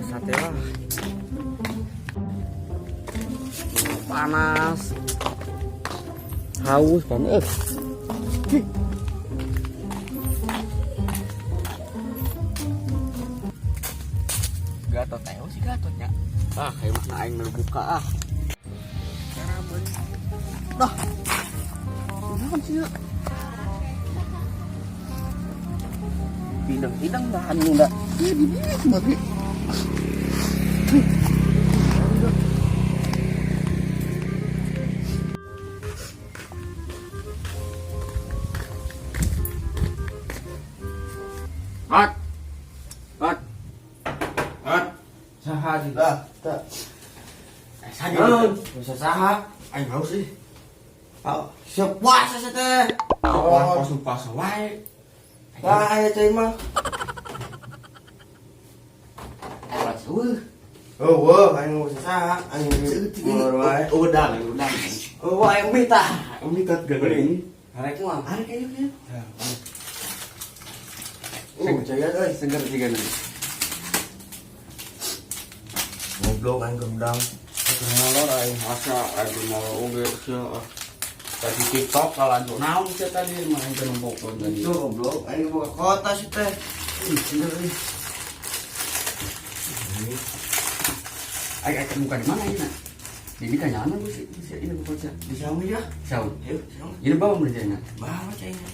Sate lah. Panas. Haus banget. Gatot teh sih Gatotnya. Ah, kayak mah aing nu buka ah. Dah. Naon sih? Pindang-pindang dahan nu da. Ih, di dieu sebagai. Mat. Mat. Mat. Saha sih dah. Tak. Eh, saja. Naon? Bisa saha. Aing haus ih. Oh, siap puasa sih teh. Oh, puasa puasa wae. Wah, aya cai mah. Aing seueuh. Oh, wah, aing mau saha, aing molor wae. Udang, udang. Oh, wah, aing mie tah. Umi tat geuning. Arek mah. Arek ayo ya. Oh, cai euy. Seger sih kan. Goblok aing kerudang. Molor aing asa aing molor oge sia. Tadi TikTok kalau naon sia tadi mah aing teh nempokeun tadi. Itu goblok, aing buka kota sih teh. Ih, seger euy. Aing aing buka di mana ini? Nak? Di kanyanan bu sih, ini buka sia. Di saung ya. Saung. Ayo, saung. Ini bawa merjana. Bawa cainya.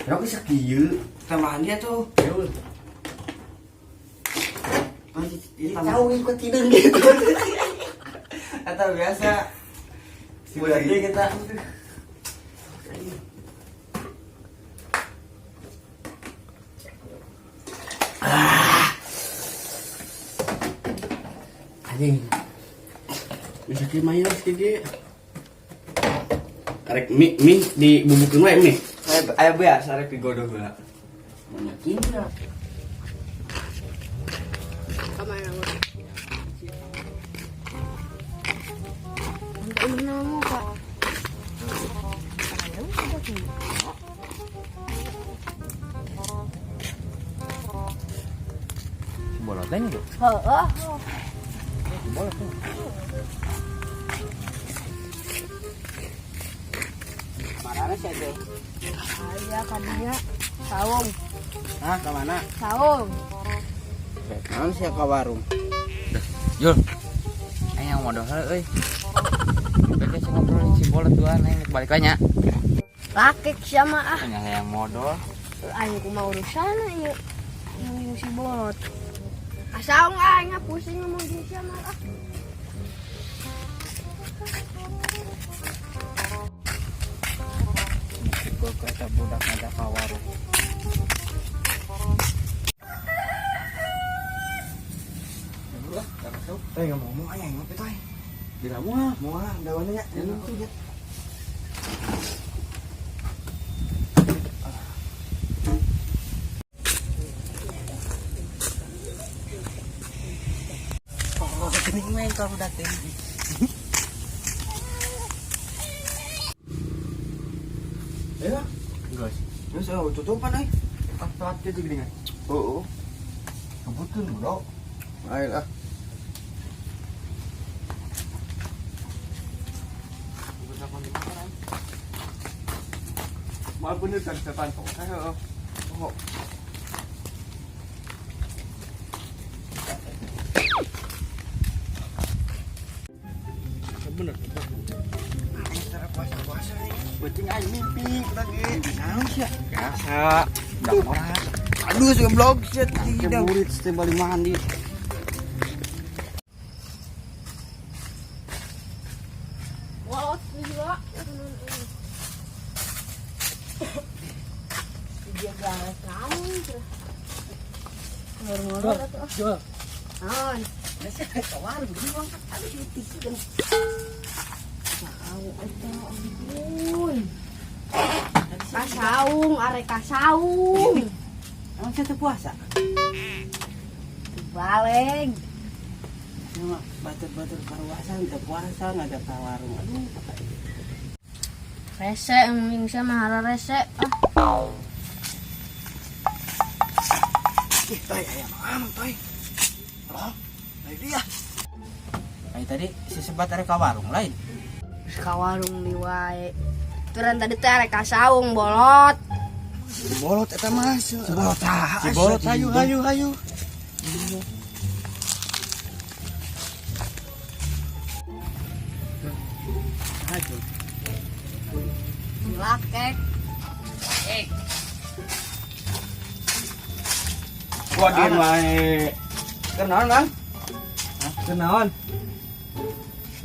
Ya aku sakieu. Tambahan dia tuh. Ayo. Tahu ikut tidur gitu. Atau biasa. Si gede kita. Anjing. Bisa kieu mah ya kieu. Karek mie mie dibubukeun wae mie. Ayo biasa rek digodog heula. Banyak ya. Kemana lu? Mana mau kak? Ayo, udah buka. Bolotnya gitu. Heeh. Bolot tuh. Marana sih aja. Aya kadinya saung, Hah, ke mana? saung. Naon sih ke warung? Jul, aing yang modal heula euy. Beke sih ngobrolin si bolot duaan aing balik nya. Lakek sama ah. Nya yang modal. Aing kumaha urusan ieu. Yang si bolot. Asaung aing pusing ngomong jeung sia mah ah. Gua kata budak ngajak ke warung. Eh, nggak mau aing ngopi tuh. Tidak mau. Mau ah, daunnya nya. Ya, Oh, geuning main ka budak teh. Ya, Guys, terus oh, tutupan euy. telat aja gini kan. Oh, oh. Kebutkeun bro. Ayo lah. Maaf bener kan setan kok. Ayo. Oh. Bener. Aing secara puasa-puasa nih. Penting aing mimpi lagi. Naon sih? Biasa. Udah morat. Aduh, goblok sih tidak. Murid setiap balik mandi. Bolot juga. Dia galak kamu. Ngor-ngor atuh. Jul. Naon? Tahu atuh ampun. Kasaung, arek kasaung. Emang saya teu puasa? Baleg. Cuma batur-batur karuasan teu puasa ngajak ka warung. Aduh, Rese emang saya mah hara rese. Ah, ih, toy aya amang toy. Halo. Balik dia. Ay tadi si sebat arek ka warung lain. Ka warung di wae. Turan tadi teh arek ka saung bolot. Si bolot eta mah. Si bolot ah. Si bolot hayu hayu hayu. Lakek. Gua diem wae. Kenaon, Bang? Kenaon?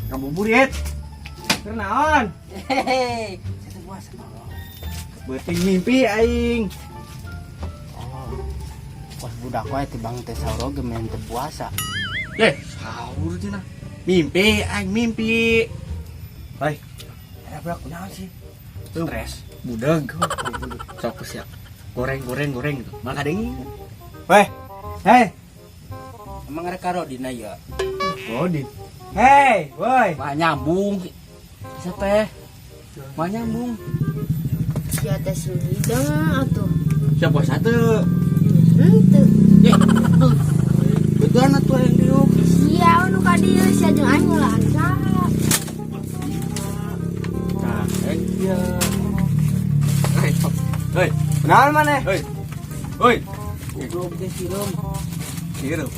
Ngabuburit. Kenaon? Hehehe. Saya puasa tolong. Beuting mimpi aing. Oh. Pas budak wae tibang teh sahur oge main teu puasa. Eh, sahur cenah. Mimpi aing mimpi. Baik, Ada budak kunaon sih? stres, budeg. Sok siap. Goreng goreng goreng gitu. Maka ding. Weh. Hei. Emang rek karo dina ya? Godin. Hei, woi. Mah nyambung. Bisa teh. Mah nyambung. Sia teh sing hideng atuh. Siapa puasa teu? Henteu. Eh, betulan atuh aing diuk. Sia nu ka dieu sia jeung aing ulah saha. Nah, iya. Hei, hei, Kunaon maneh? hei. Hei, Goblok teh sireum. sirup.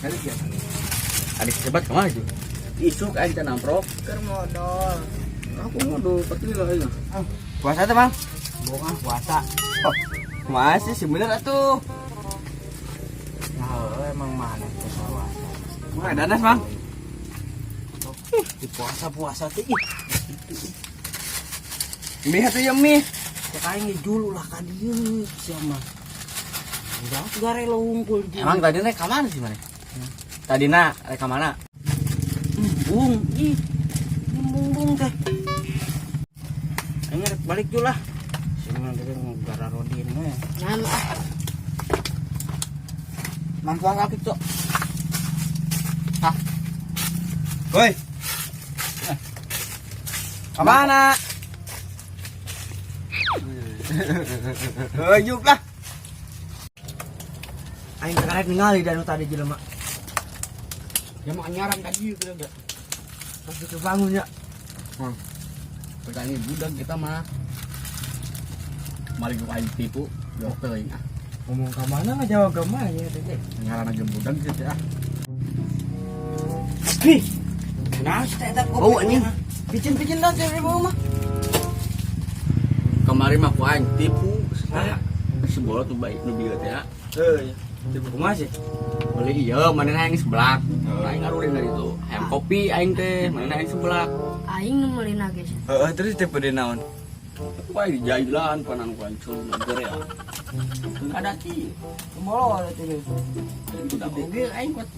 Kali biasa. Adik sebat kemana itu? Isuk aing teh namprok. Keur modol. Aku modal pasti lah aing. Puasa teh, Bang? Bohong puasa. Oh, masih sebenernya atuh. Nah, heuh, emang mana teh puasa. Wah, danas, Bang. Di puasa-puasa teh ih. Mie atuh ya mie. Cek aing ge julu lah ka dieu sia mah. Udah garelo unggul di. Emang tadi rek ka mana sih mana? Tadi na rek ka mana? Embung ih. Embung teh. Aing rek balik dulu lah. Sia mah deui gara rodin we. Ngan ah. Mampu kaki tuh. Hah? Woi. Kemana? Yuk lah. Aing karek ningali danu tadi jelema. Ya mau nyaran tadi gitu enggak. Pas itu bangun ya. Petani budak kita mah. Mari gua aing tipu, dokter aing ah. Ngomong ka mana ngajawab ka mana ya teh. Ngaran aja budak gitu ah. Ih. Nah, teh eta Oh, anjing. Picin-picin dah teh bau mah. Kemarin mah ku aing tipu. Si bola tuh baik nu bieu teh ya. Heuh, tipu kumaha sih? Beli iya, mana aing seblak. Aing ngarurin dari itu. Hayang kopi aing teh, mana aing seblak. Aing nu meulina geus. Heeh, terus tipu di naon? Ku aing dijailan panan ku aing culun ya. Ada sih. Kumaha ada teh. Budak oge aing kuat.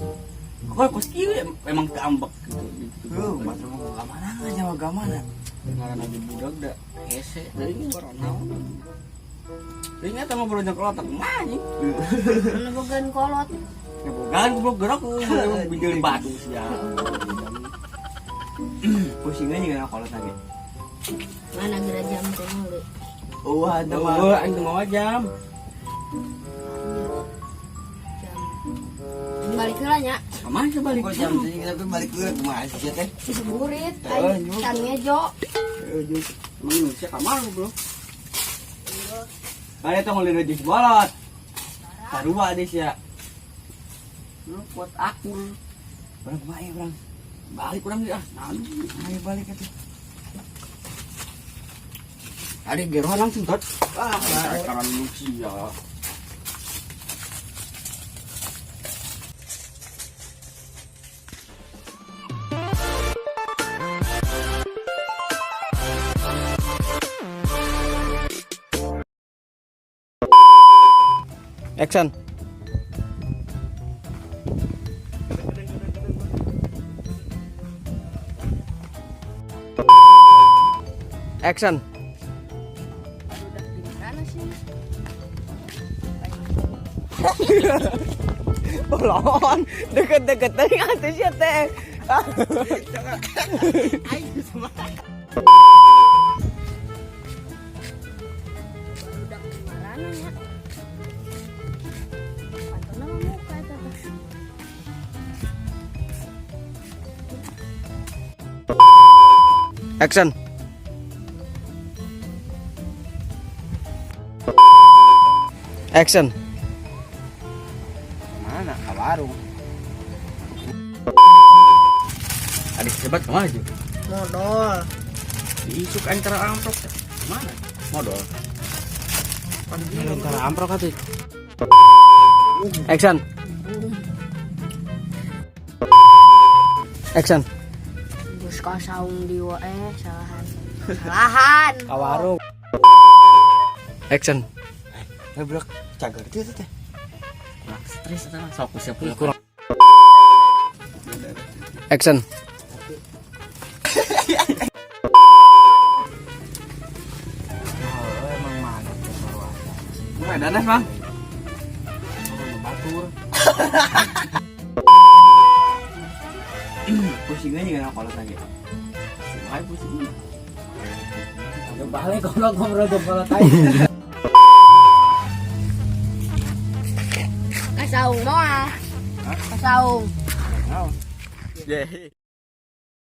Kok kos kieu emang teu ambek gitu. Heuh, batur mah ka mana ngajawab ka mana. Ngaran aja budak da hese dari ini baru naon. Ini eta mah baru kelotak mah anjing. Anu bogaan kolot. Ya bogaan goblok gerak bijil batu sia. Pusing aja nggak kalau tadi. Mana geura jam teh meuli. Oh, ada mah. Oh, aing teu mawa jam. Jam. Balik heula nya. Kamana sih balik? Kok jam sih tapi balik dulu kumaha sih teh? Si burit aing can ngejo. Emang Indonesia kamana goblok? Mana teh ngulin di bolot. Sarua deh sia. Lu kuat akur. Urang kumaha ya urang? Balik urang ah. Nah, Ayo balik atuh. tadi gerohan langsung tot. Ah, Karena lu sia. Action. Action. Udah di mana sih? Bolon, deket-deket teh atuh sia teh. Barudak di mana nya? Action. Action. Mana? Ka warung. Adik sebat kemana Jul? Modal. Diisuk antara amprok. Kemana? Modal. Antara amprok atuh. Action. Action. Geus ka saung di wae salahan. Salahan. Ka warung. Action. Eh, budak cager itu teh. Kurang stres eta mah sok siap Kurang. Action. Oh, emang mana teh sarua. Medanas, Mang. Oh, batur. Pusingnya juga kolot lagi. Hai pusing. Ya balik goblok ngobrol jeung kolot aing. Ka saung moal. Ka saung. Yeay.